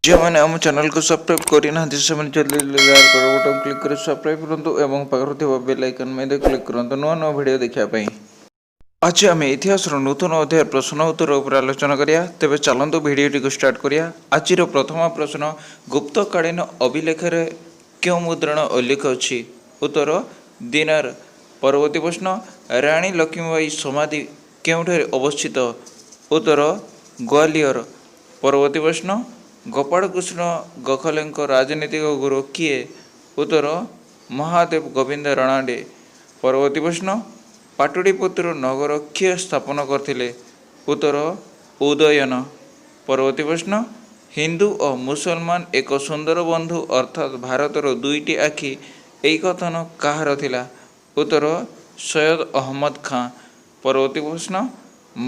ଯେଉଁମାନେ ଆମ ଚ୍ୟାନେଲକୁ ସବସ୍କ୍ରାଇବ୍ କରିନାହାନ୍ତି, ସେମାନେ ଜଲ୍ଦି ଜଲ୍ଦି ଲାଲ୍ କଲର୍ ବଟନ୍ କ୍ଲିକ୍ କରି ସବସ୍କ୍ରାଇବ୍ କରନ୍ତୁ ଏବଂ ପାଖରେ ଥିବା ବେଲ୍ ଆଇକନ୍ ମଧ୍ୟ କ୍ଲିକ୍ କରନ୍ତୁ ନୂଆ ନୂଆ ଭିଡ଼ିଓ ଦେଖିବା ପାଇଁ। ଆଜି ଆମେ ଇତିହାସର ନୂତନ ଅଧ୍ୟାୟ ପ୍ରଶ୍ନ ଉତ୍ତର ଉପରେ ଆଲୋଚନା କରିବା। ତେବେ ଚାଲନ୍ତୁ, ଭିଡ଼ିଓଟିକୁ ଷ୍ଟାର୍ଟ କରିବା। ଆଜିର ପ୍ରଥମ ପ୍ରଶ୍ନ, ଗୁପ୍ତକାଳୀନ ଅଭିଲେଖରେ କେଉଁ ମୁଦ୍ରାର ଉଲ୍ଲେଖ ଅଛି? ଉତ୍ତର ଦିନାର। ପରବର୍ତ୍ତୀ ପ୍ରଶ୍ନ, ରାଣୀ ଲକ୍ଷ୍ମୀବାଇ ସମାଧି କେଉଁଠାରେ ଅବସ୍ଥିତ? ଉତ୍ତର ଗ୍ୱାଲିୟର। ପରବର୍ତ୍ତୀ ପ୍ରଶ୍ନ, ଗୋପାଳକୃଷ୍ଣ ଗୋଖଲେଙ୍କ ରାଜନୈତିକ ଗୁରୁ କିଏ? ଉତ୍ତର ମହାଦେବ ଗୋବିନ୍ଦ ରାଣାଡେ। ପରବର୍ତ୍ତୀ ପ୍ରଶ୍ନ, ପାଟଳିପୁତ୍ର ନଗର କିଏ ସ୍ଥାପନ କରିଥିଲେ? ଉତ୍ତର ଉଦୟନ। ପରବର୍ତ୍ତୀ ପ୍ରଶ୍ନ, ହିନ୍ଦୁ ଓ ମୁସଲମାନ ଏକ ସୁନ୍ଦର ବନ୍ଧୁ ଅର୍ଥାତ୍ ଭାରତର ଦୁଇଟି ଆଖି, ଏହି କଥନ କାହାର ଥିଲା? ଉତ୍ତର ସୈୟଦ ଅହମ୍ମଦ ଖାଁ। ପରବର୍ତ୍ତୀ ପ୍ରଶ୍ନ,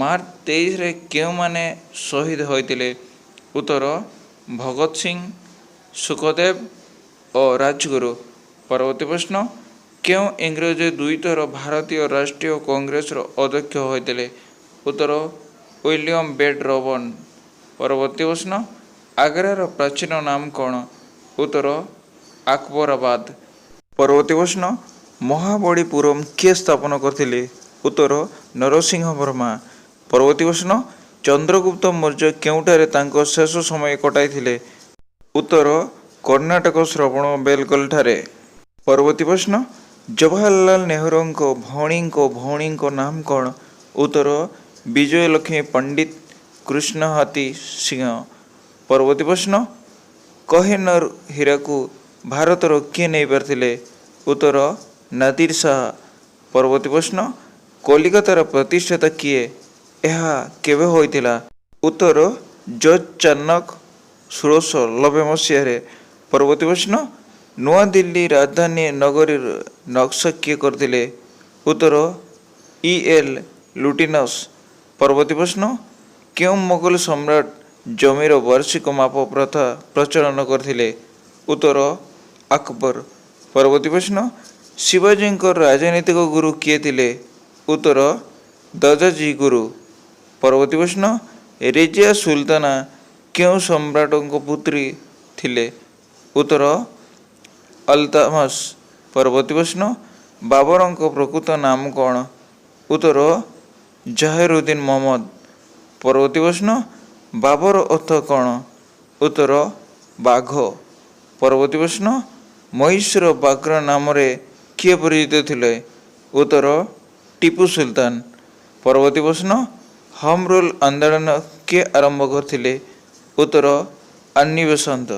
ମାର୍ଚ୍ଚ 23ରେ କେଉଁମାନେ ଶହୀଦ ହୋଇଥିଲେ? ଉତ୍ତର ଭଗତ ସିଂ, ସୁଖଦେବ ଓ ରାଜଗୁରୁ। ପରବର୍ତ୍ତୀ ପ୍ରଶ୍ନ, କେଉଁ ଇଂରେଜ ଦୁଇଥର ଭାରତୀୟ ରାଷ୍ଟ୍ରୀୟ କଂଗ୍ରେସର ଅଧ୍ୟକ୍ଷ ହୋଇଥିଲେ? ଉତ୍ତର ୱିଲିୟମ ବେଡ୍ ରବର୍ନ। ପରବର୍ତ୍ତୀ ପ୍ରଶ୍ନ, ଆଗ୍ରାର ପ୍ରାଚୀନ ନାମ କ'ଣ? ଉତ୍ତର ଆକବରାବାଦ। ପରବର୍ତ୍ତୀ ପ୍ରଶ୍ନ, ମହାବଳୀପୁରମ୍ କିଏ ସ୍ଥାପନ କରିଥିଲେ? ଉତ୍ତର ନରସିଂହ ବର୍ମା। ପରବର୍ତ୍ତୀ ପ୍ରଶ୍ନ, ଚନ୍ଦ୍ରଗୁପ୍ତ ମୌର୍ଯ୍ୟ କେଉଁଠାରେ ତାଙ୍କ ଶେଷ ସମୟ କଟାଇଥିଲେ? ଉତ୍ତର କର୍ଣ୍ଣାଟକ ଶ୍ରବଣ ବେଲଗୋଲଠାରେ। ପରବର୍ତ୍ତୀ ପ୍ରଶ୍ନ, ଜବାହରଲାଲ ନେହେରୁଙ୍କ ଭଉଣୀଙ୍କ ଭଉଣୀଙ୍କ ନାମ କ'ଣ? ଉତ୍ତର ବିଜୟଲକ୍ଷ୍ମୀ ପଣ୍ଡିତ କୃଷ୍ଣହାତୀ ସିଂହ। ପରବର୍ତ୍ତୀ ପ୍ରଶ୍ନ, କୋହିନୂର ହୀରାକୁ ଭାରତରୁ କିଏ ନେଇପାରିଥିଲେ? ଉତ୍ତର ନାଦିର ଶାହ। ପରବର୍ତ୍ତୀ ପ୍ରଶ୍ନ, କଲିକତାର ପ୍ରତିଷ୍ଠାତା କିଏ? ଏହା କେବେ ହୋଇଥିଲା? ଉତ୍ତର ଜର୍ଜ ଚାର୍ଣ୍ଣକ, 1690 ମସିହାରେ। ପରବର୍ତ୍ତୀ ପ୍ରଶ୍ନ, ନୂଆଦିଲ୍ଲୀ ରାଜଧାନୀ ନଗରୀର ନକ୍ସା କିଏ କରିଥିଲେ? ଉତ୍ତର ଇ ଏଲ୍ ଲୁଟିନସ୍। ପରବର୍ତ୍ତୀ ପ୍ରଶ୍ନ, କେଉଁ ମୋଗଲ ସମ୍ରାଟ ଜମିର ବାର୍ଷିକ ମାପ ପ୍ରଥା ପ୍ରଚଳନ କରିଥିଲେ? ଉତ୍ତର ଆକବର। ପରବର୍ତ୍ତୀ ପ୍ରଶ୍ନ, ଶିବାଜୀଙ୍କ ରାଜନୈତିକ ଗୁରୁ କିଏ ଥିଲେ? ଉତ୍ତର ଦାଦାଜୀ ଗୁରୁ। ପରବର୍ତ୍ତୀ ପ୍ରଶ୍ନ, ରେଜିଆ ସୁଲତାନା କେଉଁ ସମ୍ରାଟଙ୍କ ପୁତ୍ରୀ ଥିଲେ? ଉତ୍ତର ଅଲତାମସ। ପରବର୍ତ୍ତୀ ପ୍ରଶ୍ନ, ବାବରଙ୍କ ପ୍ରକୃତ ନାମ କ'ଣ? ଉତ୍ତର ଜାହିରୁଦ୍ଦିନ ମହମ୍ମଦ। ପରବର୍ତ୍ତୀ ପ୍ରଶ୍ନ, ବାବର ଅର୍ଥ କ'ଣ? ଉତ୍ତର ବାଘ। ପରବର୍ତ୍ତୀ ପ୍ରଶ୍ନ, ମହୀଶୂର ବ୍ୟାଘ୍ର ନାମରେ କିଏ ପରିଚିତ ଥିଲେ? ଉତ୍ତର ଟିପୁ ସୁଲତାନ। ପରବର୍ତ୍ତୀ ପ୍ରଶ୍ନ, ହୋମ ରୁଲ ଆନ୍ଦୋଳନ କିଏ ଆରମ୍ଭ କରିଥିଲେ? ଉତ୍ତର ଆନି ବେସାନ୍ତ।